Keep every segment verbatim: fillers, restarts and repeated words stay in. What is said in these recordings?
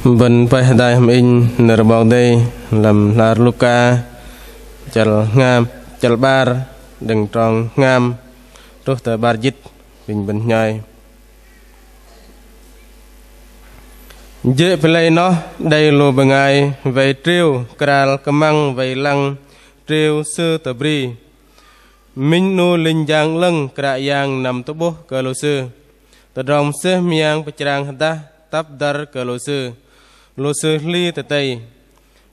Bơ̆n pơih hơdai hăm inh nơ̆r 'Bok Kei-Dei lăm hla ar Luka, chăl hngam, chăl 'bar, đơ̆ng trong hngam truh tơ 'bar jĭt, inh bơ̆n hnhoi. Jê̆ pơlei noh, đei lu bơngai wei triu kral kơmăng wei lăng triu sư tơ bri. Minh 'nu linh jang 'lơ̆ng Kră Yang năm tơ'bôh kơ lu sư. Tơdrong mơsêh mơyang pơchrang hơdah tăp dăr kơ lu sư. Lu sư hli tơtei.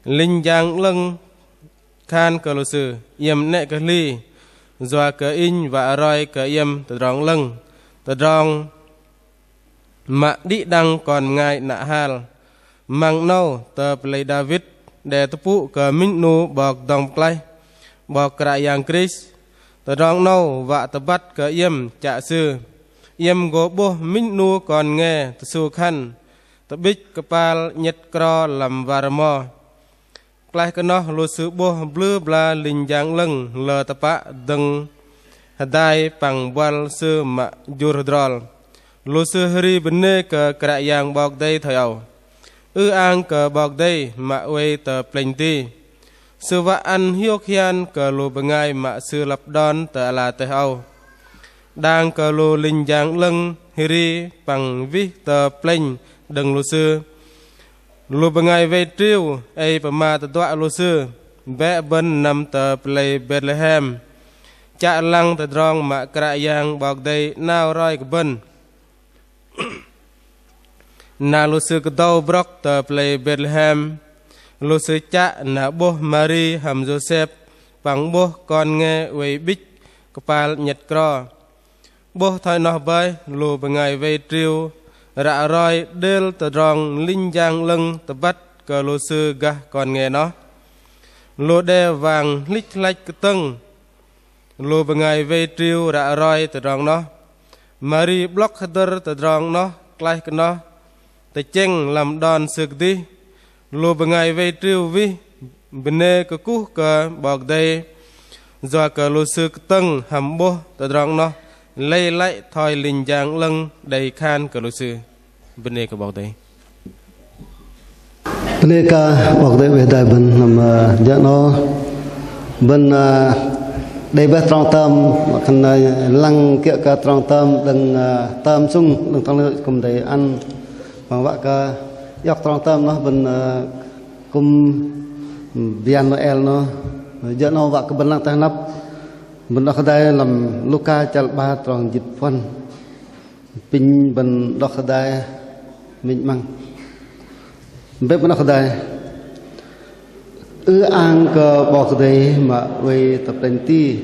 Linh jang 'lơ̆ng khan kơ lu sư: Iĕm 'nĕ kơ hli, yua kơ inh wă roi kơ iĕm tơdrong 'lơ̆ng, tơdrong mă đĭ đăng kon bơngai 'nă hal. Măng 'nâu tơ pơlei Đawit đe tơpŭ kơ minh 'nu 'Bok dŏng pơklaih, 'Bok Kră Yang Krist. Tơdrong 'nâu wă tơbăt kơ iĕm chă Sư. Iĕm gô 'bôh minh 'nu kon nge tơsu khăn, tơ'bĭch kơpal 'nhĕt kro lăm war rơmo. Klaih kơ noh lu sư 'bôh blư bla linh jang 'lơ̆ng lơ tơpă dơ̆ng hơdai păng buăl sư mă jur hơdrol. Lu sư hơri bơnê kơ Kră Yang 'Bok Kei-Dei thoi âu: Ư-ang kơ 'Bok Kei-Dei mă oei tơ plĕnh ti. Sư wă ăn hiôk hian kơ lu bơngai mă Sư lăp đon tơ ala teh âu. Đang kơ lu linh jang 'lơ̆ng hơri păng wih tơ plĕnh đơ̆ng lu sư, lu bơngai wei triu ei pơma tơduă lu sư: Bĕ bơ̆n năm tơ pơlei Betlehem, chă lăng tơdrong mă Kră Yang 'Bok Kei-Dei 'nao roi kơ bơ̆n. Na lu sư kơdâu brŏk tơ pơlei Betlehem. Lu sư chă na 'bôh Mari hăm Yôsep păng 'bôh kon nge oei 'bĭch kơpal 'nhĕt kro. 'Bôh thoi noh bơih, lu bơngai wei triu ră roi đêl tơdrong linh jang 'lơ̆ng tơbăt kơ lu sư gah kon nge noh. Lu đe wang hlĭch hlăch kơtơ̆ng lu bơngai wei triu ră roi tơdrong noh. Mari 'blŏk hơdơ̆r tơdrong noh, klaih kơ noh tơchĕng lăm đon sư kơdih. Lu bơngai wei triu wih bơnê kơkuh kơ 'Bok Kei-Dei, yua kơ lu sư kơtơ̆ng hăm 'bôh tơdrong noh lei lăi thoi linh jang 'lơ̆ng đei khan kơ lu sư. Bơnê kơ 'Bok Kei-Dei. Bơnê kơ 'Bok Kei-Dei wei hơdai bơ̆n năm, ơ, jơ 'nâu bơ̆n, ơ, đei bơih trong tơm, mă khan, ơ, lăng kiơ̆ kơ trong tơm đơ̆ng, ơ, tơm sŭng đơ̆ng tơm lăng kư̆m đei ăn. Păng wă kơ iŏk trong tơm noh bơ̆n, ơ, kư̆m bian Nôel noh. Jơ 'nâu wă kơ bơ̆n lăng teh năp, bơ̆n đŏk hơdai lăm Luka chăl 'bar trong jĭt puăn. Apinh bơ̆n đŏk hơdai minh 'măng. Bĕ bơ̆n đŏk hơdai. Ư-ang kơ 'Bok Kei-Dei mă oei tơ plĕnh ti.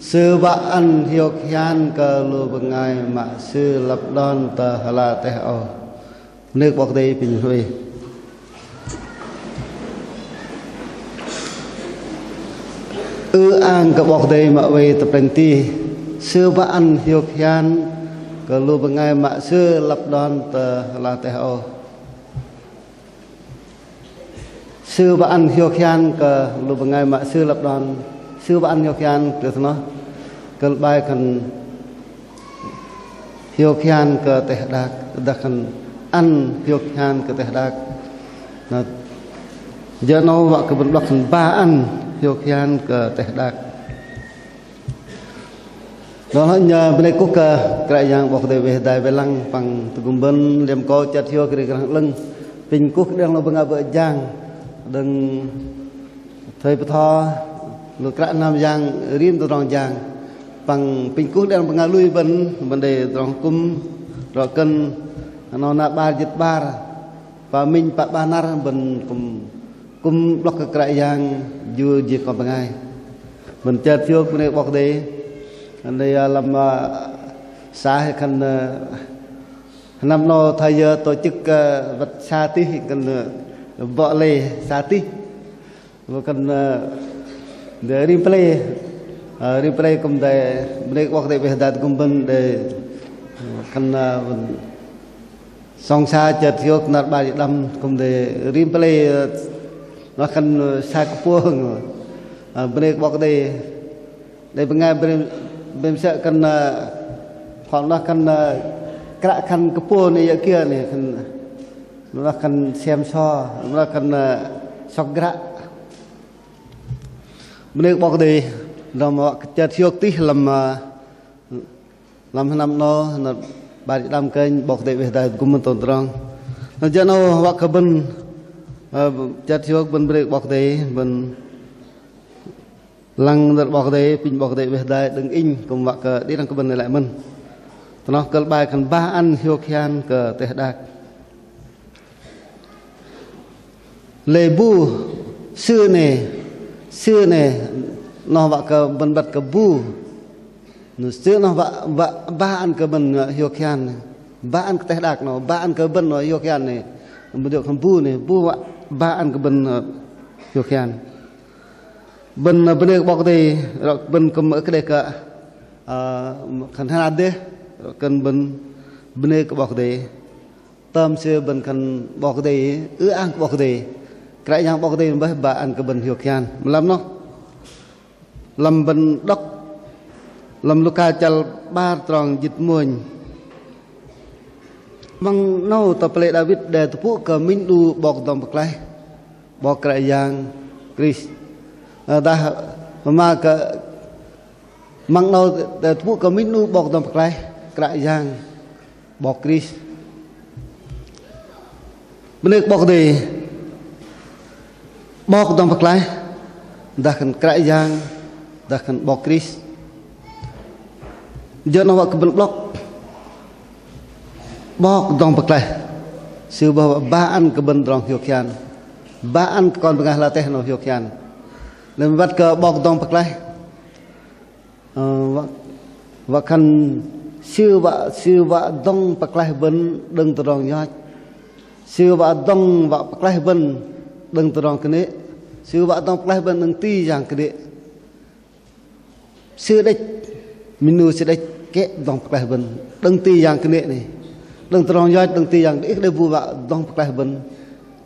Sư wă ăn hiôk hian kơ lu bơngai mă Sư lăp đon tơ ala teh âu. Bơnê kơ 'Bok Kei-Dei, apinh bơ̆n oei. Ư-ang kơ 'Bok Kei-Dei mă oei tơ plĕnh ti. Sư wă ăn hiôk hian kơ lu bơngai mă Sư lăp đon tơ ala teh âu. Sư wă ăn hiôk hian kơ lu bơngai mă Sư lăp đon. Sư wă ăn hiôk hian kơ tơ noh. Kơ bai khan hiôk hian kơ teh đak, dah khan ăn hiôk hian kơ teh đak. Na, jơ 'nâu wă kơ bơ̆n đŏk khan ba ăn hiôk hian kơ teh đak. Đó là nhờ bơnê kuh kơ Kră Yang 'Bok Kei-Dei wei hơdai wei lăng păng tơgŭm bơ̆n liêm kơ chơt hiôk ri krăng 'lơ̆ng. Apinh kuh kơ đĭ đăng lu bơngai bơ̆ jang đơ̆ng thoi bơtho lu kră hnam yang rim tơdrong jang. Păng apinh kuh đĭ đăng bơngai lui bơ̆n, bơ̆n đei tơdrong kư̆m, tơdrong kơ̆n, noh na 'bar jĭt 'bar, pă minh pă 'bar năr bơ̆n kư̆m, kư̆m 'blŏk kơ Kră Yang jur jing kon bơngai. Bơ̆n chơt hiôk bơnê 'Bok Kei-Dei. Đei, ơ, lăm, ơ, sa hei khan, ơ, hnam 'nâu thoi yơ tổ chức, ơ, wă sa tih khan, ơ, bŏ lei sa tih. Lu khan, ơ, đei rim pơlei, ơ, rim pơlei kư̆m đei, bơnê kơ 'Bok Kei-Dei wei hơdai tơgŭm bơ̆n đei, khan, ơ, sŏng sa chơt hiôk năr 'bar jĭt đăm kư̆m đei rim pơlei, ơ, noh khan, ơ, sa kơpôh, ơ, bơnê kơ 'Bok Kei-Dei, đei bơngai bơ̆n, bơ̆n sơ̆ khan, ơ, phŏn noh khan, ơ, kră khan kơpôh 'nâu yơ kiơ 'nâu khan, Mă khan sem so, mă khan, ơ, sŏk gră. Bơnê kơ 'Bok Kei-Dei, lăm wă kơ chơt hiôk tih lăm, ơ, lăm hnam 'nâu, nơ̆r 'bar jĭt đăm kơnh 'Bok Kei-Dei weh dai tơgŭm mơ̆n tôm tơdrong. Nơ̆r jơ 'nâu wă kơ bơ̆n, ơ, chơt hiôk bơ̆n bơnê kơ 'Bok Kei-Dei, bơ̆n lăng nơ̆r 'Bok Kei-Dei, apinh 'Bok Kei-Dei weh dai đơ̆ng inh, kư̆m wă kơ đĭ đăng kơ bơ̆n lei lăi mơ̆n. Tơ noh kơ̆l 'bai khan ba ăn hiôk hian kơ teh đak. Lei bu, sư 'nei, sư 'nei, noh wă kơ bơ̆n băt kơ bu. Nơ sư noh wă, wă ba ăn kơ bơ̆n, ơ, hiôk hian. Ba ăn kơ teh đak noh, ba ăn kơ bơ̆n noh hiôk hian 'nei. Bơ̆n jơ̆ khan bu 'nei, bu wă ba ăn kơ bơ̆n, ơ, hiôk hian. Bơ̆n, ơ, bơnê kơ 'Bok Kei-Dei, rŏ bơ̆n kư̆m ưh kơ đei kơ, ơ, khan hơnat dêh, rŏ kơ bơ̆n bơnê kơ 'Bok Kei-Dei. Tơm sư bơ̆n khan 'Bok Kei-Dei, ư-ang kơ 'Bok Kei-Dei. Kră Yang 'Bok Kei-Dei bơih ba ăn kơ bơ̆n hiôk hian. Mă lăm noh, lăm bơ̆n đŏk lăm Luka chăl 'bar trong jĭt mônh. Măng 'nâu tơ pơlei Đawit đe tơpŭ kơ minh 'nu 'Bok dŏng pơklaih, 'Bok Kră Yang Krist. Ơ, dah mă kơ măng 'nâu đe tơpŭ kơ minh 'nu 'Bok dŏng pơklaih, Kră Yang 'Bok Krist. Bơnê kơ 'Bok Kei-Dei, 'Bok dŏng pơklaih, dah khan Kră Yang, dah khan 'Bok Krist. Jơ 'nâu wă kơ bơ̆n blŏk 'Bok dŏng pơklaih, sư bơih wă ba ăn kơ bơ̆n tơdrong hiôk hian, ba ăn kơ kon bơngai ala teh 'nâu hiôk hian. Lei băt kơ 'Bok dŏng pơklaih, ơ, wă, wă khan sư wă, sư wă dŏng pơklaih bơ̆n đơ̆ng tơdrong yoch. Sư wă dŏng, wă pơklaih bơ̆n đơ̆ng tơdrong kơnê̆. Sư wă dŏng pơklaih bơ̆n đơ̆ng ti yang kơnê̆. Sư đĕch, minh 'nu sư đĕch kĕ dŏng pơklaih bơ̆n đơ̆ng ti yang kơnê̆ 'nei. Đơ̆ng tơdrong yoch, đơ̆ng ti yang kơnê̆, ưh kơ đei bu wă dŏng pơklaih bơ̆n.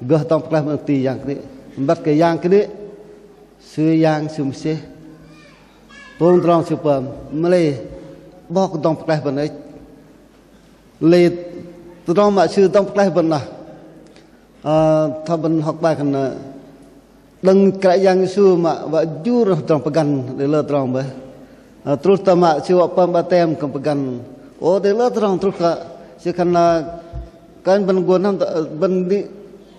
Gơh dŏng pơklaih bơ̆n đơ̆ng ti yang kơnê̆. Băt kơ yang kơnê̆ sư Yang, sư mơsêh. Tôm tơdrong sư pơm, mă lei 'Bok dŏng pơklaih bơ̆n đĕch. Lei tơdrong mă sư dŏng pơklaih bơ̆n noh. Ơ, thoi bơ̆n hŏk 'bai khan, ơ, đơ̆ng Kră Yang Yêsu mă wă jur tơdrong pơgăn đei lơ tơdrong bơih. Ơ, truh tơ mă sư wă pơm 'batem kư̆m pơgăn. Ô, đei lơ tơdrong truh kơ sư khan, ơ, kơnh bơ̆n gô năm tơ, ơ, bơ̆n đĭ,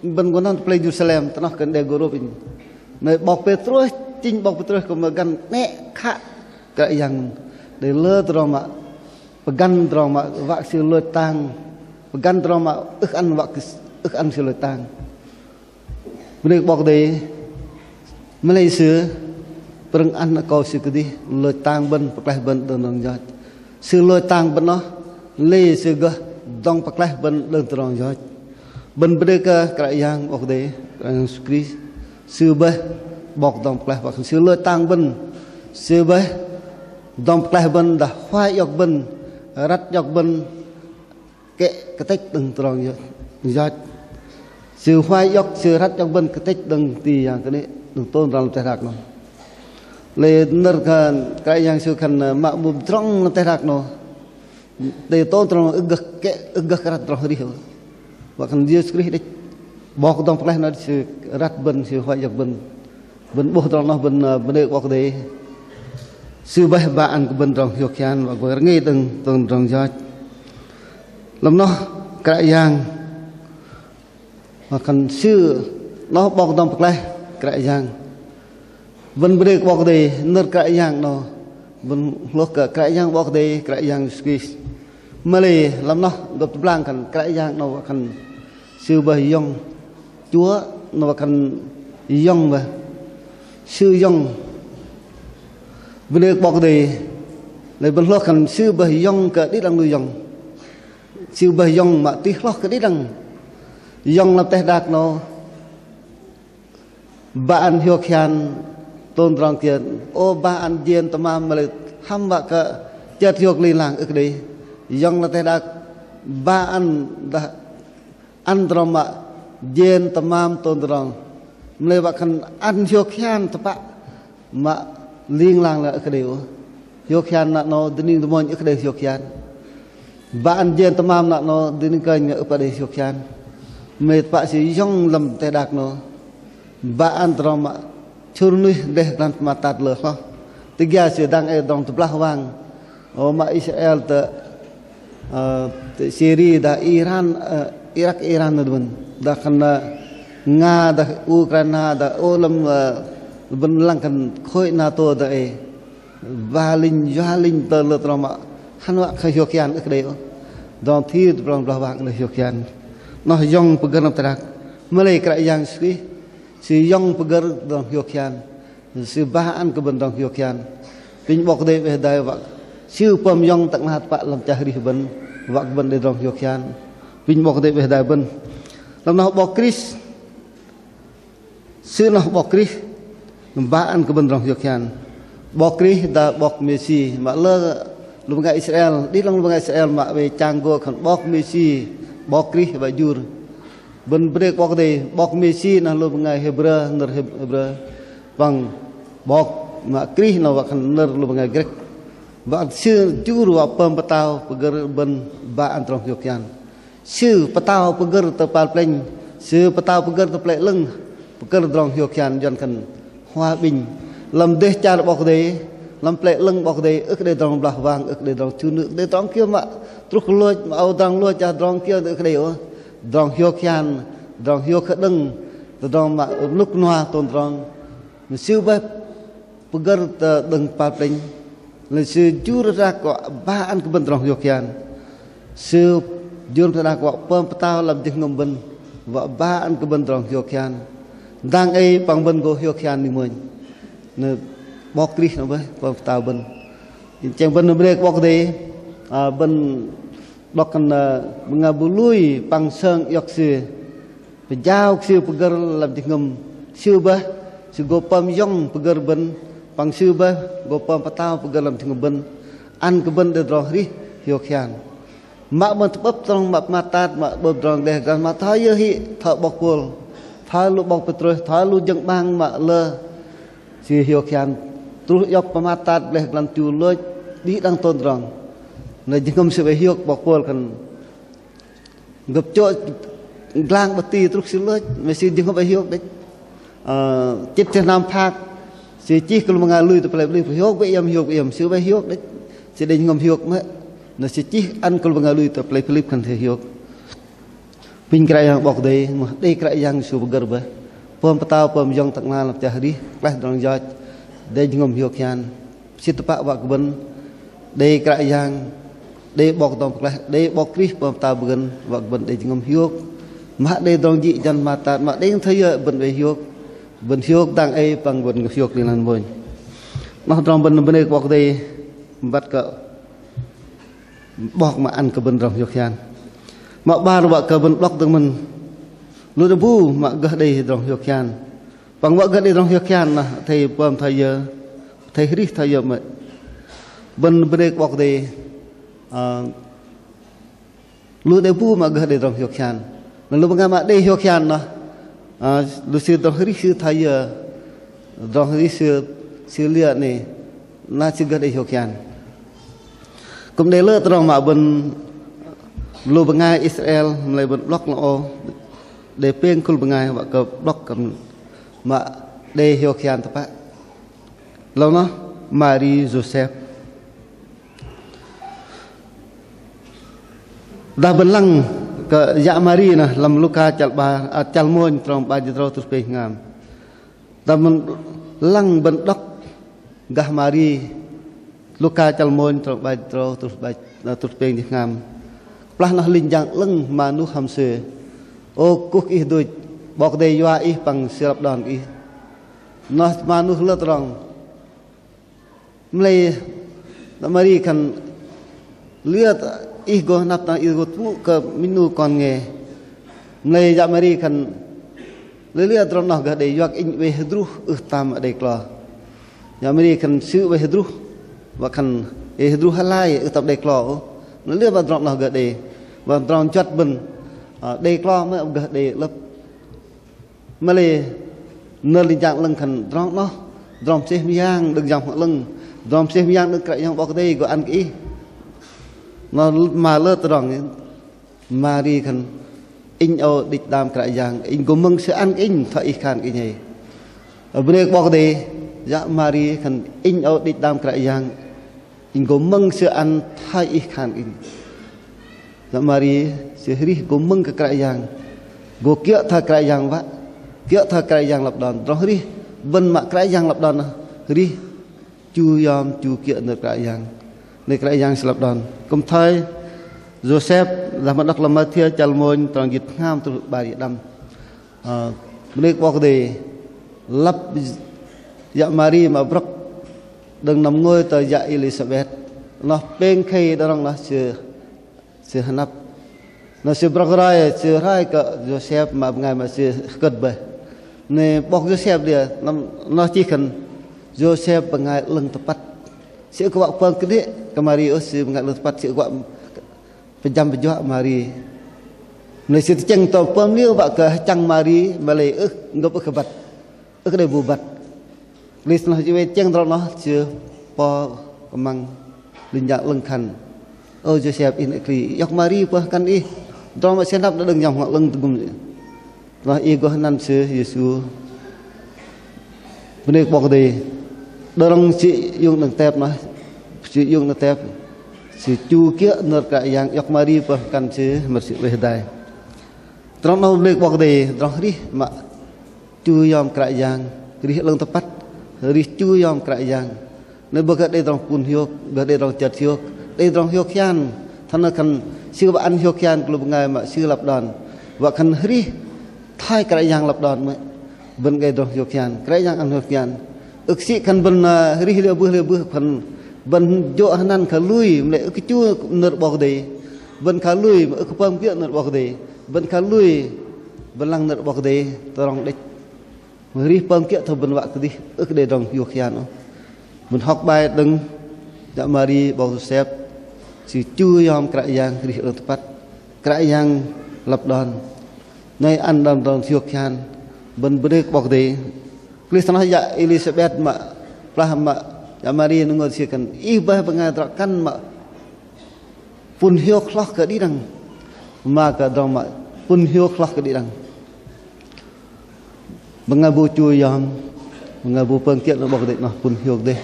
bơ̆n gô năm tơ pơlei Jêrusalem, tơ noh kơnh đe gô rôp inh. Nơ̆i 'bok Pêtrôs, chĭnh 'bok Pêtrôs kư̆m pơgăn 'nĕ khă Kră Yang đei lơ tơdrong mă pơgăn tơdrong mă wă kơ sư lôch tang, pơgăn tơdrong mă ưh ăn wă kơ s-, ưh ăn sư lôch tang. Bơnê kơ 'Bok Kei-Dei, mă lei sư pơrơ̆ng ăn akâu sư kơdih lôch tang bơ̆n, pơklaih bơ̆n đơ̆ng tơdrong yoch. Sư lôch tang bơ̆n noh, lei sư gơh dŏng pơklaih bơ̆n đơ̆ng tơdrong yoch. Bơ̆n bơnê kơ Kră Yang 'Bok Kei-Dei, Kră Yang Yêsu Krist, sư bơih 'Bok dŏng pơklaih, wă khan sư lôch tang bơ̆n, sư bơih dŏng pơklaih bơ̆n, dah huay iŏk bơ̆n, răt iŏk bơ̆n kĕ kơtĕch đơ̆ng tơdrong yoch, yoch. Sư huay iŏk, sư răt iŏk bơ̆n kơtĕch đơ̆ng ti yang kơnê̆, đơ̆ng tôm tơdrong lăm teh đak 'nâu. Lei nơ̆r khan Kră Yang Yêsu khan, ơ, mă bu pơdrŏng lăm teh đak 'nâu. Đei tôm tơdrong ưh gơh kĕ, ưh gơh răt tơdrong arih. Wă khan Yêsu Krist đĕch, 'Bok dŏng pơklaih noh sư răt bơ̆n, sư huay iŏk bơ̆n. Bơ̆n 'bôh tơdrong noh bơ̆n, ơ, bơnê kơ 'Bok Kei-Dei. Sư bơih ba ăn kơ bơ̆n tơdrong hiôk hian, wă kơ rơngei đơ̆ng tơdrong yoch. Lăm noh Kră Yang, wă khan sư noh 'Bok dŏng pơklaih, Kră Yang. Bơ̆n bơnê kơ 'Bok Kei-Dei, nơ̆r Kră Yang noh, bơ̆n hlôh kơ Kră Yang 'Bok Kei-Dei, Kră Yang Yêsu Krist. Mă lei lăm noh gơ̆p tơblang khan Kră Yang noh wă khan sư bơih yŏng. Chúa noh wă khan yŏng bơih. Sư yŏng. Bơnê kơ 'Bok Kei-Dei. Lei bơ̆n hlôh khan sư bơih yŏng kơ đĭ đăng lu yŏng. Sư bơih yŏng mă tih hloh kơ đĭ đăng. Yŏng lăm teh đak 'nâu ba ăn hiôk hian tôm tơdrong kiơ. Ô, ba ăn jên tơmam, mă lei hăm wă kơ chơt hiôk ling lang ưh kơ đei. Yŏng lăm teh đak ba ăn dah ăn tơdrong mă jên tơmam tôm tơdrong. Mă lei wă khan ăn hiôk hian tơpă mă ling lang lei ưh kơ đei ôh. Hiôk hian năr 'nâu, dơning dơmônh ưh kơ đei hiôk hian. Ba ăn jên tơmam năr 'nâu, dơning kơnh ưh pă đei hiôk hian. Mĕt pă sư yŏng lăm teh đak 'nâu. Bă ăn tơdrong mă chŭr nuih dêh glan pơmat tat lơ hloh. Tơgia sư dang ei tơdrong tơblah wang. Ơ mă Israel tơ, ơ, tơ Syria dah Iran, ơ, Irak Iran 'nâu bơ̆n. Dah khan, ơ, Nga dah Ukraina dah ơ lăm, ơ, bơ̆n lăng khan khối NATO dah ei. Ba linh, yua linh tơ lơ tơdrong mă hăn wă kơ hiôk hian ưh kơ đei ôh. Tơdrong thir tơdrong blah wang ưh hiôk hian. Noh yŏng pơgơ̆r năm tơdrong. Mă lei Kră Yang Yêsu Krist, Sư yŏng pơgơ̆r tơdrong hiôk hian. Sư ba ăn kơ bơ̆n tơdrong hiôk hian. Pinh 'Bok Kei-Dei bĕ hơdai wă. Sư pơm yŏng tơ'ngla tơpă lăm chăl arih bơ̆n. Wă kơ bơ̆n đei tơdrong hiôk hian. Pinh 'Bok Kei-Dei bĕ hơdai bơ̆n. Lăm noh 'Bok Krist Sư noh 'Bok Krist, ba ăn kơ bơ̆n tơdrong hiôk hian. 'Bok Krist dah 'Bok Mêsi, mă lơ lu bơngai Israel, đĭ đăng lu bơngai Israel mă wei chang gô khan 'Bok Mêsi, 'Bok Krist wă jur. Bơ̆n bơnê kơ 'Bok Kei-Dei, 'Bok Mêsi noh lu bơngai Hêbrơ, nơ̆r Hêb-, Hêbrơ. Păng 'Bok mă Krist noh wă khan nơ̆r lu bơngai Grek. Wă Sư jur wă pơm pơtao pơgơ̆r bơ̆n ba ăn tơdrong hiôk hian. Sư pơtao pơgơ̆r tơ kơpal plĕnh, Sư pơtao pơgơ̆r tơ Plei 'Lơ̆ng, pơgơ̆r tơdrong hiôk hian juăn khan hòa bình. Lăm dêh char 'Bok Kei-Dei, lăm Plei 'Lơ̆ng 'Bok Kei-Dei, ưh kơ đei tơdrong blah wang, ưh kơ đei tơdrong chŭn, ưh kơ đei tơdrong kiơ mă truh kơ lôch, mă âu tơdrong lôch, chah tơdrong kiơ ưh kơ đei ôh. Tơdrong hiôk hian, tơdrong hiôk hơđơ̆ng, tơdrong mă rơnŭk rơnua tôm tơdrong. Mă Sư bơih pơgơ̆r tơ đơ̆ng kơpal plĕnh. Lei Sư jur răk wă ba ăn kơ bơ̆n tơdrong hiôk hian. Sư jur răk wă pơm pơtao lăm jơhngơ̆m bơ̆n wă ba ăn kơ bơ̆n tơdrong hiôk hian. Dang ei păng bơ̆n gô hiôk hian ning mônh. Noh 'Bok Krist noh bơih pơm pơtao bơ̆n. Chĕng bơ̆n bơnê kơ 'Bok Kei-Dei, ơ, bơ̆n đŏk khan, ơ, bơngai bu lui păng sơng iŏk Sư. Pơjao kơ Sư pơgơ̆r lăm jơhngơ̆m Sư bơih, Sư gô pơm yŏng pơgơ̆r bơ̆n, păng Sư bơih gô pơm pơtao pơgơ̆r lăm jơhngơ̆m bơ̆n, ăn kơ bơ̆n đei tơdrong arih hiôk hian. Mă bơ̆n tơ'bơ̆p tơdrong mă pơmat tat, mă 'bơ̆p tơdrong dêh glan mă thoi yơ hĭ, thoi 'bok Pôl, thoi lu 'bok Pêtrôs, thoi lu jơ̆ng 'bang mă lơ Sư hiôk hian, truh iŏk pơmat tat dêh glan chu lôch, đĭ đăng tôm tơdrong. Noh jơhngơ̆m sư wă hiôk, 'bok Pôl khan gơ̆p chô̆ glang 'bơ̆t ti truh sư lôch, mă sư jơhngơ̆m wă hiôk đĕch. Ơ, chĭt sư hnam phak, sư chih kơ lu bơngai lui tơ Plei Philip, hiôk bĕ iĕm, hiôk bĕ iĕm, sư wă hiôk đĕch. Sư đei jơhngơ̆m hiôk mơ̆n, noh sư chih ăn kơ lu bơngai lui tơ Plei Philip khan sư hiôk. Pinh Kră Yang 'Bok Kei-Dei, mă đei Kră Yang Yêsu pơgơ̆r bơih. Pơm pơtao, pơm yŏng tơ'ngla lăm chăl arih, klaih tơdrong yoch, đei jơhngơ̆m hiôk hian. Sĭt tơpă wă kơ bơ̆n đei Kră Yang, đei 'Bok Dŏng Pơklaih, đei 'Bok Krist pơm pơtao bơ̆n, wă kơ bơ̆n đei jơhngơ̆m hiôk. Mă đei tơdrong jĭ jăn pơmat tat, mă đei thoi yơ bơ̆n wă hiôk. Bơ̆n hiôk dang ei păng bơ̆n hiôk ling lang mônh. Noh tơdrong bơ̆n bơnê kơ 'Bok Kei-Dei, băt kơ 'Bok mă ăn kơ bơ̆n tơdrong hiôk hian. Mă 'bar wă kơ bơ̆n 'blŏk dơ̆ng mơ̆n. Lu đe bu mă gơh đei tơdrong hiôk hian. Păng wă gơh đei tơdrong hiôk hian noh athei pơm thoi yơ, athei arih thoi yơ mơ̆n. Bơ̆n bơnê kơ 'Bok Kei-Dei, ơ, lu đe bu mă gơh đei tơdrong hiôk hian. Noh lu bơngai mă đei hiôk hian noh, ơ, lu sư tơdrong arih sư thoi yơ, tơdrong arih sư, sư liơ 'nei, na sư gơh đei hiôk hian. Kư̆m đei lơ tơdrong mă bơ̆n lu bơngai Israel, mă lei bơ̆n 'blŏk lăng ôh, đei pêng khul bơngai wă kơ 'blŏk kư̆m mă đei hiôk hian tơpă. Lăng noh Mari Yôsep. Dah bơ̆n lăng kơ yă Mari noh lăm Luka chăl 'bar, ơ, chăl mônh trong 'bar jĭt tơdrâu truh pêng jĭt tơhngam. Dah bơ̆n lăng bơ̆n đŏk gah Mari, Luka chăl mônh trong 'bar jĭt tơdrâu truh 'bar, ơ, truh pêng jĭt tơhngam. Kơplah noh linh jang 'lơ̆ng hmua nuh hăm sư: Ơ kuh kơ ih duch, 'Bok Kei-Dei yua ih păng Sư lăp đon kơ ih. Noh hmua nuh lơ tơdrong. Mă lei yă Mari khan liơ ih gô hơnăp tơdang ih gô tơpŭ kơ minh 'nu kon nge. Mă lei yă Mari khan liơ liơ tơdrong noh gơh đei, yua kơ inh oei hơdruh ưh tam đei klo. Yă Mari khan sư oei hơdruh, wă khan oei hơdruh hơlai ưh tam đei klo ôh. Liơ mă tơdrong noh gơh đei, wă tơdrong juăt bơ̆n, ơ, đei klo mă gơh đei lăp. Mă lei nơ̆r linh jang 'lơ̆ng khan tơdrong noh, tơdrong mơsêh mơyang đơ̆ng Yang Bơhngol 'Lơ̆ng, tơdrong mơsêh mơyang đơ̆ng Kră Yang 'Bok Kei-Dei gô ăn kơ ih. Noh mă lơ tơdrong, Mari khan Inh âu đĭch đam Kră Yang, inh gô mơ̆ng sư ăn kơ inh thoi ih khan kơ inh hei. Bơnê kơ 'Bok Kei-Dei, yă Mari khan inh âu đĭch đam Kră Yang, inh gô mơ̆ng sư ăn thoi ih khan kơ inh. Yă Mari sư arih gô mơ̆ng kơ Kră Yang, gô kiơ̆ thoi Kră Yang wă, kiơ̆ thoi Kră Yang lăp đon. Tơdrong arih bơ̆n mă Kră Yang lăp đon, arih chu yom chu kiơ̆ nơ̆r Kră Yang. Nơ̆r Kră Yang sư lăp đon. Kư̆m thoi Yôsep, dah mă đŏk lăm Mathiơ chăl mônh trong jĭt tơhngam truh 'bar jĭt pơđăm. Ơ, bơnê kơ 'Bok Kei-Dei, lăp yă Mari mă brŏk đơ̆ng năm ngôi tơ yă Êlisabet. Noh pêng khei đơ̆ng rŏng noh sư, sư hơnăp. Noh sư brŏk roi, sư roi kơ Yôsep mă bơngai mă sư hơkơ̆t bơih. Noh 'bok Yôsep đei, noh, noh chih khan Yôsep bơngai 'lơ̆ng tơpăt. Sư ưh kơ wă pơm kơdê̆ kơ Mari ôh, sư bơngai 'lơ̆ng tơpăt, sư ưh kơ wă pơjăm pơjuă Mari. Mă-lei sư tơchĕng tơ pơm liơ wă kơ hơchăng Mari, mă-lei ưh, ngơ̆p ưh kơ băt. Ưh kơ đei bu băt. Krist noh jơ̆ wei tơchĕng tơdrong noh, sư pơ̆ kơmăng linh jang 'lơ̆ng khan: Ơ Yôsep, ih 'nĕ kli, iŏk Mari pơ̆ kăn ih. Tơdrong mă sư hơnăp đơ̆ng Yang Bơhngol 'Lơ̆ng tơgŭm. Noh ih gô hơnăn sư Yêsu. Bơnê kơ 'Bok Kei-Dei. Đơ̆ng rŏng sư iung đơ̆ng tep noh, sư iung đơ̆ng tep, sư chu kiơ̆ nơ̆r Kră Yang, iŏk Mari pơ̆ kăn sư, mă sư wei hơdai. Tơdrong noh bơnê kơ 'Bok Kei-Dei, tơdrong arih mă chu yom Kră Yang, arih 'lơ̆ng tơpăt, arih chu yom Kră Yang. Noh bơih kơ đei tơdrong pŭn hiôk, bơih kơ đei tơdrong chơt hiôk, đei tơdrong hiôk hian. Thoi noh khan sư wă ăn hiôk hian kơ lu bơngai mă sư lăp đon. Wă khan arih thoi Kră Yang lăp đon mơ̆i, bơ̆n kơ đei tơdrong hiôk hian, Kră Yang ăn hiôk hian. Ưh kơ sĭ khan bơ̆n, ơ, arih liơ bưh liơ bưh khan bơ̆n jơ̆ hơnăn khan lui, mă-lei ưh kơ chu nơ̆r 'Bok Kei-Dei. Bơ̆n khan lui, mă ưh kơ pơm kiơ̆ nơ̆r 'Bok Kei-Dei. Bơ̆n khan lui, bơ̆n lăng nơ̆r 'Bok Kei-Dei, tơdrong đĕch. Arih pơm kiơ̆ thoi bơ̆n wă kơdih, ưh kơ đei tơdrong hiôk hian ôh. Bơ̆n hŏk bai đơ̆ng yă Mari 'bok Yôsep, sư chu yom Kră Yang, arih 'lơ̆ng tơpăt, Kră Yang lăp đon. Noh ăn đơ̆ng tơdrong hiôk hian, bơ̆n bơnê kơ 'Bok Kei-Dei. Krist noh yă Êlisabet mă, plah mă, yă Mari nơ̆ng ngôi sư khan, ih bơih bơngai drŏ kăn mă pŭn hiôk hloh kơ đĭ đăng. Mă kơ tơdrong mă pŭn hiôk hloh kơ đĭ đăng. Bơngai bu chu yom, bơngai bu pơm kiơ̆ nơ̆r 'Bok Kei-Dei noh pŭn hiôk dêh.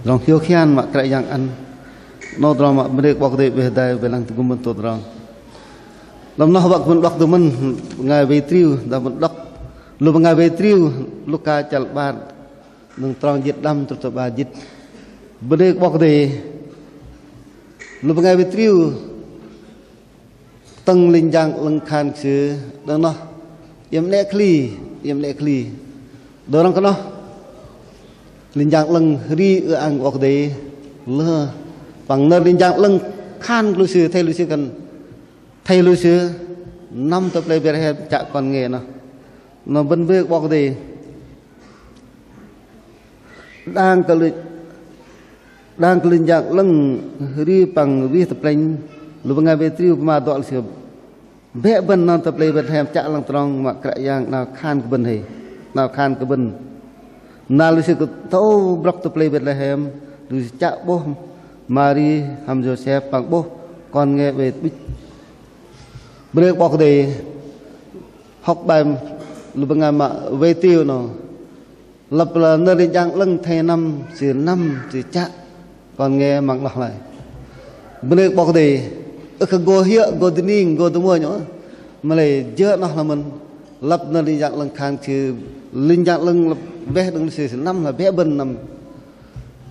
Tơdrong hiôk hian mă Kră Yang ăn. Noh tơdrong mă bơnê kơ 'Bok Kei-Dei wei hơdai wei lăng tơgŭm bơ̆n tôm tơdrong. Lăm noh wă kơ bơ̆n đŏk tơ mơ̆n bơngai wei triu, dah bơ̆n đŏk lu bơngai wei triu, Luka chăl 'bar, đơ̆ng trong jĭt pơđăm truh tơ 'bar jĭt. Bơnê kơ 'Bok Kei-Dei, lu bơngai wei triu, tơ̆ng linh jang 'lơ̆ng khan kơ sư, đơ̆ng noh iĕm 'nĕ kli, iĕm 'nĕ kli. Đơ̆ng rŏng kơ noh linh jang 'lơ̆ng arih ư-ang kơ 'Bok Kei-Dei, lơ păng nơ̆r linh jang 'lơ̆ng khan kơ lu sư, athei lu sư khan, athei lu sư năm tơ pơlei Betlehem chă kon nge noh. Noh bơ̆n bơnê kơ 'Bok Kei-Dei. Đang kơ linh, đang kơ linh jang 'lơ̆ng arih păng wih tơ plĕnh, lu bơngai wei triu pơma dŏ lu sư: Bĕ bơ̆n năm tơ pơlei Betlehem chă lăng tơdrong mă Kră Yang 'nao khan kơ bơ̆n hei, 'nao khan kơ bơ̆n. Na lu sư kơtâu brŏk tơ pơlei Betlehem, lu sư chă 'bôh Mari hăm Yôsep păng 'bôh kon nge wei tơ'bĭch. Bơnê kơ 'Bok Kei-Dei, hŏk bai lu bơngai mă wei triu noh. Lăp nơ̆r linh jang 'lơ̆ng athei năm, sư năm, sư chă kon nge măng noh hloi. Bơnê kơ 'Bok Kei-Dei, ưh kơ gô hiơ̆, gô dơning, gô dơmônh ôh. Mă-lei jơ̆ noh hloi mơ̆n. Lăp nơ̆r linh jang 'lơ̆ng khan sư, linh jang 'lơ̆ng lăp weh đơ̆ng sư, sư năm hloi, bĕ bơ̆n năm.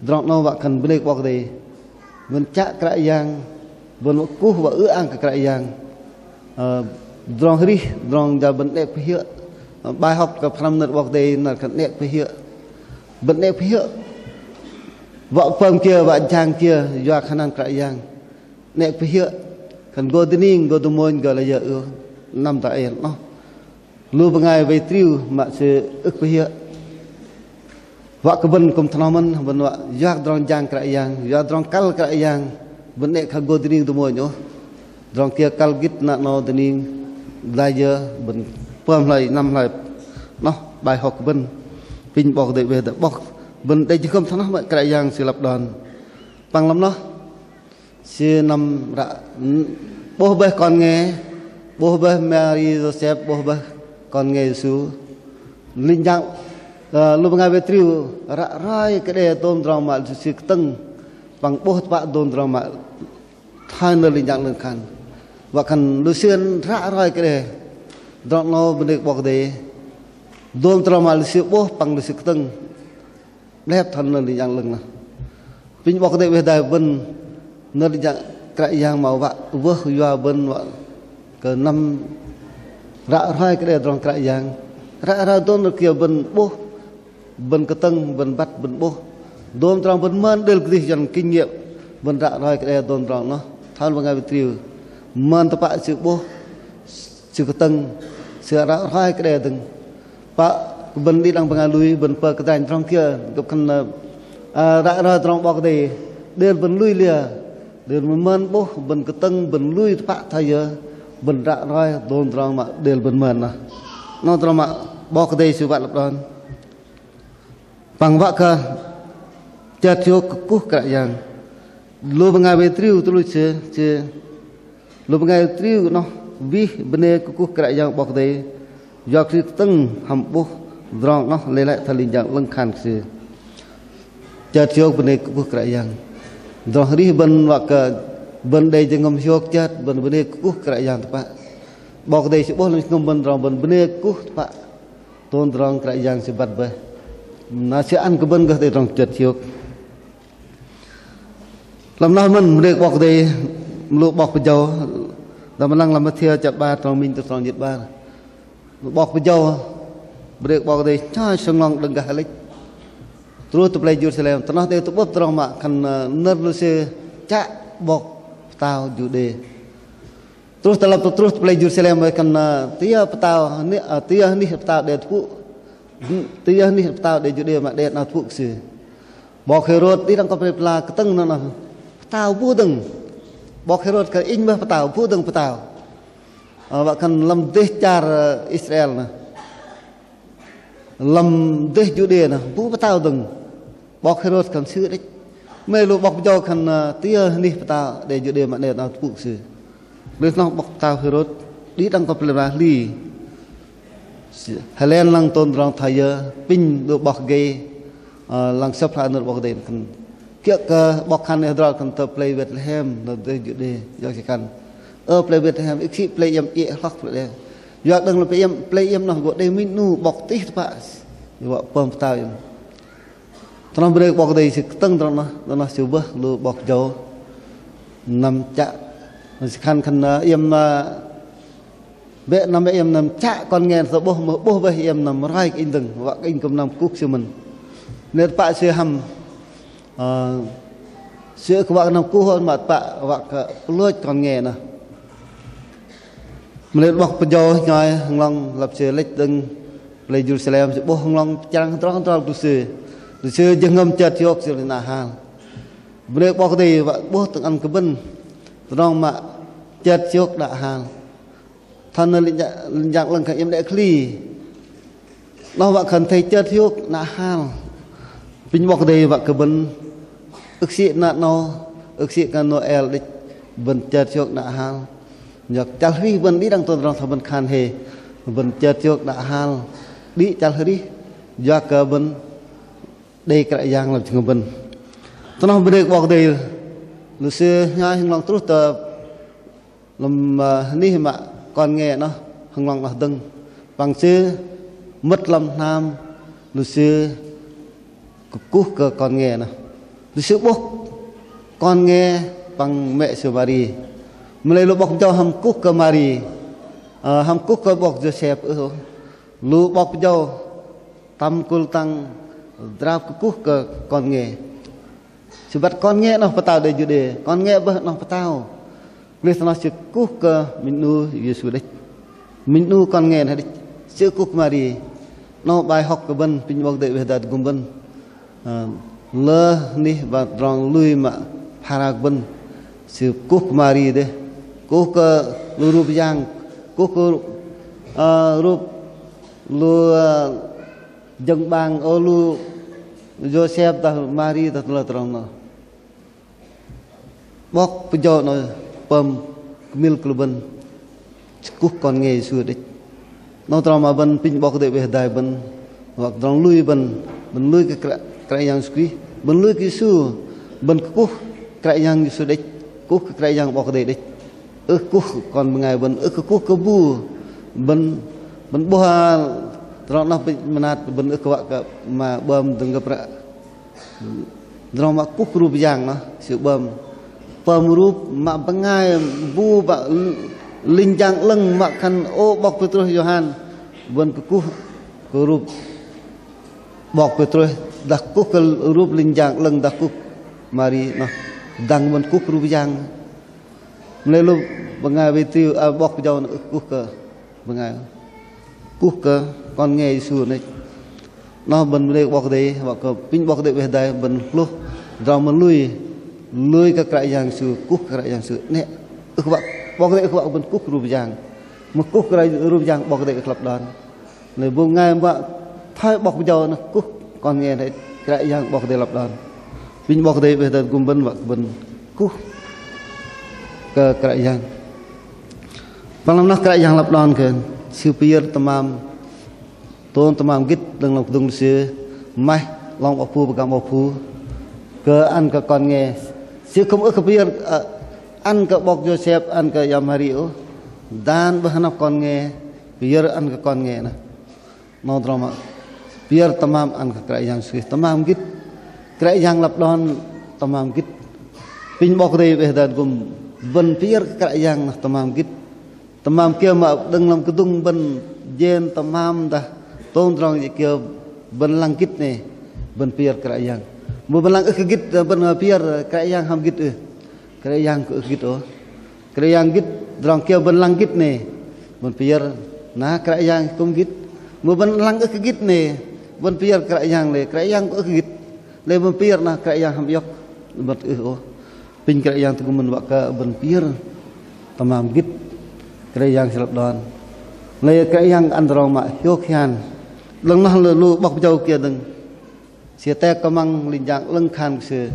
Tơdrong noh wă khan bơnê kơ 'Bok Kei-Dei. Bơ̆n chă Kră Yang, bơ̆n wă kuh wă ư-ang kơ Kră Yang. Ơ, tơdrong arih, tơdrong jang bơ̆n 'nĕ pơhiơ̆. Ơ, bai hŏk kơ pơhrăm nơ̆r 'Bok Kei-Dei, nơ̆r khan 'nĕ pơhiơ̆. Bơ̆n 'nĕ pơhiơ̆. Wă pơm kiơ, wă jang kiơ, yua khan hơnăn Kră Yang. 'Nĕ pơhiơ̆. Khan gô dơning, gô dơmônh, gô layơ ưh. Năm tơ ei noh. Lu bơngai wei triu mă sư ưh pơhiơ̆. Wă kơ bơ̆n kư̆m thoi noh mơ̆n, bơ̆n wă yua kơ tơdrong jang Kră Yang, yua kơ tơdrong kăl Kră Yang, bơ̆n 'nĕ kơ gô dơning dơmônh ôh. Tơdrong kiơ kăl gĭt nă noh dơning layơ, bơ̆n pơm hloi, năm hloi. Noh, bai hŏk kơ bơ̆n. Apinh 'Bok Kei-Dei weh dah 'bok. Bơ̆n đei jơhngơ̆m thoi noh mă Kră Yang sư lăp đon. Păng lăm noh, sư năm ră, 'bôh bơih kon nge, 'Bôh bơih Mari Yôsep, 'bôh bơih kon nge Yêsu. Linh jang, ơ, lu bơngai wei triu ră roi kơ đe dôm tơdrong mă lu sư kơtơ̆ng păng 'bôh tơpă dôm tơdrong mă thoi nơ̆r linh jang 'lơ̆ng khan. Wă khan lu sư ră roi kơ đe tơdrong 'nâu bơnê kơ 'Bok Kei-Dei. Dôm tơdrong mă lu sư 'bôh păng lu sư kơtơ̆ng 'blep thoi nơ̆r linh jang 'lơ̆ng noh. Apinh 'Bok Kei-Dei weh dai bơ̆n nơ̆r linh jang Kră Yang mă wă wơh yua bơ̆n wă kơ năm ră roi kơ đe tơdrong Kră Yang. Ră roi dôm nơ̆r kiơ bơ̆n 'bôh, bơ̆n kơtơ̆ng, bơ̆n băt, bơ̆n 'bôh. Dôm tơdrong bơ̆n mơn đêl kơdih jăn kinh nghiệm bơ̆n ră roi kơ đe dôm tơdrong noh. Thoi bơngai wei triu mơn tơpă sư 'bôh, sư kơtơ̆ng, sư ră roi kơ đe dơ̆ng. Pă kơ bơ̆n đĭ đăng bơngai lui, bơ̆n pơm kơdranh tơdrong kiơ, gơ̆p khan, ơ, ơ, ră roi tơdrong 'Bok Kei-Dei. Đêl bơ̆n lui liơ, đêl bơ̆n mơn 'bôh, bơ̆n kơtơ̆ng, bơ̆n lui tơpă thoi yơ, bơ̆n ră roi dôm tơdrong mă đêl bơ̆n mơn noh. Noh tơdrong mă 'Bok Kei-Dei sư wă lăp đon. Păng wă kơ chơt hiôk kơkuh Kră Yang. Lu bơngai wei triu tơluch sư, sư, lu bơngai wei triu noh wih bơnê kơkuh Kră Yang 'Bok Kei-Dei. Yua kơ sư kơtơ̆ng hăm 'bôh tơdrong noh lei lăi thoi linh jang 'lơ̆ng khan kơ sư. Chơt hiôk bơnê kơkuh Kră Yang. Tơdrong arih bơ̆n wă kơ bơ̆n đei jơhngơ̆m hiôk chơt bơ̆n bơnê kơkuh Kră Yang tơpă. 'Bok Kei-Dei sư 'bôh lăm jơhngơ̆m bơ̆n tơdrong bơ̆n bơnê kơkuh tơpă. Dôm tơdrong Kră Yang sư băt bơih. Na sư ăn kơ bơ̆n gơh đei tơdrong chơt hiôk. Lăm noh mơ̆n bơnê kơ 'Bok Kei-Dei, lu 'bok pơjâu, dah mă lăng lăm Mathiơ chăp 'bar trong minh truh trong jĭt 'bar. Lu 'bok pơjâu, bơnê kơ 'Bok Kei-Dei, choi sơnglŏng đơ̆ng gah lĕch. Truh tơ pơlei Jêrusalem, tơ noh đei tơ'bơ̆p tơdrong mă khan, ơ, nơ̆r lu sư chă 'bok pơtao Juđê. Truh tơ lăp tơ truh tơ pơlei Jêrusalem wă khan, ơ, tơ yơ pơtao, ơ, tơ yơ hơnih pơtao đe tơpŭ. Tơ yơ hơnih pơtao đe Juđê mă đe 'nao tơpŭ kơ sư. 'Bok Hêrôd đĭ đăng kơ pơlei pơla kơtơ̆ng noh noh. Pơtao bu dơ̆ng. 'Bok Hêrôd kơ inh bơih pơtao, bu dơ̆ng pơtao. Ơ, wă khan lăm dêh char, ơ, Israel noh. Lăm dêh Juđê noh, bu pơtao dơ̆ng. 'Bok Hêrôd khan sư đĕch. Mă lu 'bok pơjâu khan, ơ, tơ yơ hơnih pơtao đe Juđê mă đe 'nao tơpŭ kơ sư. Lei noh 'bok pơtao Hêrôd đĭ đăng kơ pơlei pơla hli. Hơlen lăng tôm tơdrong thoi yơ, apinh lu 'bok gei, ơ, lăng sơ̆p hla nơ̆r 'Bok Kei-Dei khan. Kiơ̆ kơ 'bok khan hơdrol khan tơ pơlei Betlehem, lăm dêh Juđê, yua kơ sư khan. Ơ pơlei Betlehem, ưh kơ sĭ pơlei iĕm iĕ hlŏk pơlei đe. Yua kơ đơ̆ng lăm pơlei iĕm, pơlei iĕm noh gô đei minh 'nu 'bok tih tơpă. Yua pơm pơtao iĕm. Tơ noh bơnê kơ 'Bok Kei-Dei sư kơtơ̆ng tơ noh, tơ noh sư wơh lu 'bok pơjâu năm chă. Sư khan khan, ơ, iĕm, ơ, bĕ năm bĕ iĕm năm chă kon nge tơ 'bôh mơ̆ 'bôh bơih iĕm năm roi kơ inh dơ̆ng, wă kơ inh kư̆m năm kơkuh kơ sư mơ̆n. Nơ̆r tơpă sư hăm, ơ, sư ưh kơ wă kơ năm kơkuh ôh mă tơpă wă kơ pơlôch kon nge noh. Mă lei 'bok pơjâu hnhoi hơnglŏng lăp sư lĕch đơ̆ng pơlei Jêrusalem sư 'bôh hơnglŏng pơchrang hơdrol hơdrol lu sư. Lu sư jơhngơ̆m chơt hiôk sư lei nă hal. Bơnê kơ 'Bok Kei-Dei wă 'bôh tơ̆ng ăn kơ bơ̆n tơdrong mă chơt hiôk nă hal. Thoi nơ̆r linh jang, linh jang 'lơ̆ng khan iĕm đĕch hli. Noh wă khan athei chơt hiôk nă hal. Apinh 'Bok Kei-Dei wă kơ bơ̆n ưh kơ sĭ nă 'nâu, ưh kơ sĭ kơ Nôel đĕch, bơ̆n chơt hiôk nă hal. Yua kơ chăl arih bơ̆n đĭ đăng tôm tơdrong thoi bơ̆n khan hei, bơ̆n chơt hiôk nă hal. Đĭ chăl arih, yua kơ bơ̆n đei Kră Yang lăm jơhngơ̆m bơ̆n. Tơ noh bơnê kơ 'Bok Kei-Dei, lu sư hnhoi hơnglŏng truh tơ lăm, ơ, hơnih mă kon nge noh, hơnglŏng noh dơ̆ng. Păng sư mơ̆t lăm hnam, lu sư kơkuh kơ kon nge noh. Lu sư 'bôh kon nge păng mĕ sư Mari. Mă lei lu 'bok pơjâu hăm kơkuh kơ Mari, ơ, hăm kơkuh kơ 'bok Yôsep ưh ôh. Lu 'bok pơjâu tăm kŭl tăng drap kơkuh kơ kon nge. Sư băt kon nge noh pơtao đe Juđê, kon nge bơih noh pơtao. Mă lei tơ noh sư kơkuh kơ minh 'nu Yêsu đĕch. Minh 'nu kon nge noh đĕch. Sư kơkuh kơ Mari. Noh bai hŏk kơ bơ̆n, apinh 'Bok Kei-Dei weh dai tơgŭm bơ̆n. Ơ, lơ anih wă tơdrong lui mă phara kơ bơ̆n. Sư kơkuh kơ Mari dêh. Kơkuh kơ lu rup yang. Kơkuh kơ, ơ, rup lu, ơ, jơ̆ng 'bang, ơ, lu Yôsep dah Mari dah tơlơ tơdrong noh. 'Bok pơjâu noh pơm kơmil kơ lu bơ̆n. Kuh kon nge Yêsu đĕch. Noh tơdrong mă bơ̆n apinh 'Bok Kei-Dei oei hơdai bơ̆n, wă tơdrong lui bơ̆n, bơ̆n lui kơ Kră, Kră Yang Yêsu Krist, bơ̆n lui kơ Yêsu, bơ̆n kơkuh Kră Yang Yêsu đĕch, kuh kơ Kră Yang 'Bok Kei-Dei đĕch. Ưh kuh kon bơngai bơ̆n, ưh kơ kuh kơ bu bơ̆n, bơ̆n 'bôh tơdrong noh apinh mơnat bơ̆n ưh kơ wă kơ mă 'bơm dơ̆ng gơ̆p ră. Tơdrong mă kuh kơ rup yang noh, sư 'bơm. Pơm rup mă bơngai bu bă linh jang 'lơ̆ng mă khan ô 'bok Pêtrôs Yôhan, bơ̆n kơkuh kơ rup 'bok Pêtrôs, dah kuh kơ rup linh jang 'lơ̆ng, dah kuh Mari noh, dang bơ̆n kuh kơ rup yang. Mă lei lu bơngai wei tih, ơ, 'bok pơjâu noh ưh kuh kơ bơngai, kuh kơ kon nge Yêsu noh. Noh bơ̆n bơnê kơ 'Bok Kei-Dei, wă kơ apinh 'Bok Kei-Dei oei hơdai bơ̆n hlôh tơdrong mă lui, lui kơ Kră Yang Yêsu, kuh kơ Kră Yang Yêsu. 'Nĕ, ưh kơ wă, 'Bok Kei-Dei ưh kơ wă bơ̆n kuh kơ rup yang. Mưh kuh kơ rup yang 'Bok Kei-Dei ưh kơ lăp đon. Lei bu bơngai mă thoi 'bok pơjâu noh kuh kon nge noh, Kră Yang 'Bok Kei-Dei lăp đon. Apinh 'Bok Kei-Dei oei hơdai tơgŭm bơ̆n wă kơ bơ̆n kuh kơ Kră Yang. Păng lăm noh Kră Yang lăp đon kơ sư pơyơ̆r tơmam, tôm tơmam gĭt đơ̆ng lăm kơdŭng sư, maih 'long 'bok phu, pơgăm 'bok phu, kơ ăn kơ kon nge. Sư kư̆m ưh kơ pơyơ̆r, ơ, ăn kơ 'bok Yôsep, ăn kơ yang Mari ôh, dan 'bơh hơnăp kon nge, pơyơ̆r ăn kơ kon nge noh. Noh tơdrong mă pơyơ̆r tơmam ăn kơ Kră Yang Yêsu Krist tơmam gĭt. Kră Yang lăp đon tơmam gĭt. Apinh 'Bok Kei-Dei oei hơdai tơgŭm bơ̆n pơyơ̆r kơ Kră Yang noh tơmam gĭt. Tơmam kiơ mă đơ̆ng lăm kơdŭng bơ̆n jên tơmam dah tôm tơdrong jê̆ kiơ bơ̆n lăng gĭt noh, bơ̆n pơyơ̆r Kră Yang. Mưh bơ̆n lăng ưh kơ gĭt, bơ̆n pơyơ̆r Kră Yang hăm gĭt ưh? Kră Yang kư̆m ưh kơ gĭt ôh. Kră Yang gĭt, tơdrong kiơ bơ̆n lăng gĭt noh, bơ̆n pơyơ̆r na Kră Yang kư̆m gĭt. Mưh bơ̆n lăng ưh kơ gĭt noh, bơ̆n pơyơ̆r Kră Yang lei, Kră Yang kư̆m ưh kơ gĭt. Lei bơ̆n pơyơ̆r na Kră Yang hăm iŏk, bơ̆n ưh ôh. Apinh Kră Yang tơgŭm bơ̆n wă kơ bơ̆n pơyơ̆r tơmam gĭt Kră Yang sư lăp đon. Lei Kră Yang ăn tơdrong mă hiôk hian. Đơ̆ng noh lu, lu 'bok pơjâu kiơ dơ̆ng, sư tek kơmăng linh jang 'lơ̆ng khan kơ sư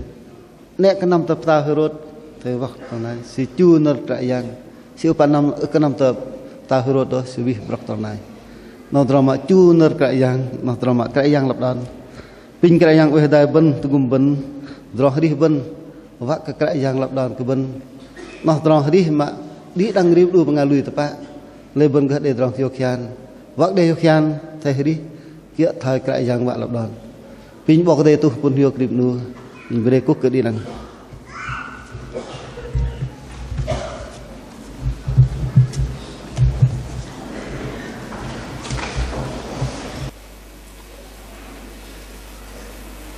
'nĕ kơ năm tơ pơtao Hêrôt, thoi wă tơnai sư chu nơ̆r Kră Yang. Sư ưh pă năm, ưh kơ năm tơ pơtao Hêrôt ôh, sư wih brŏk tơnai. Noh tơdrong mă chu nơ̆r Kră Yang, noh tơdrong mă Kră Yang lăp đon. Apinh Kră Yang oei hơdai bơ̆n, tơgŭm bơ̆n, tơdrong arih bơ̆n, wă kơ Kră Yang lăp đon kơ bơ̆n. Noh tơdrong arih mă đĭ đăng rim 'nu bơngai lui tơpă. Lei bơ̆n gơh đei tơdrong hiôk hian. Wă kơ đei hiôk hian, athei arih kiơ̆ thoi Kră Yang wă lăp đon. Apinh 'Bok Kei-Dei tuh pŭn hiôk rim 'nu, inh bơnê kuh kơ đĭ đăng.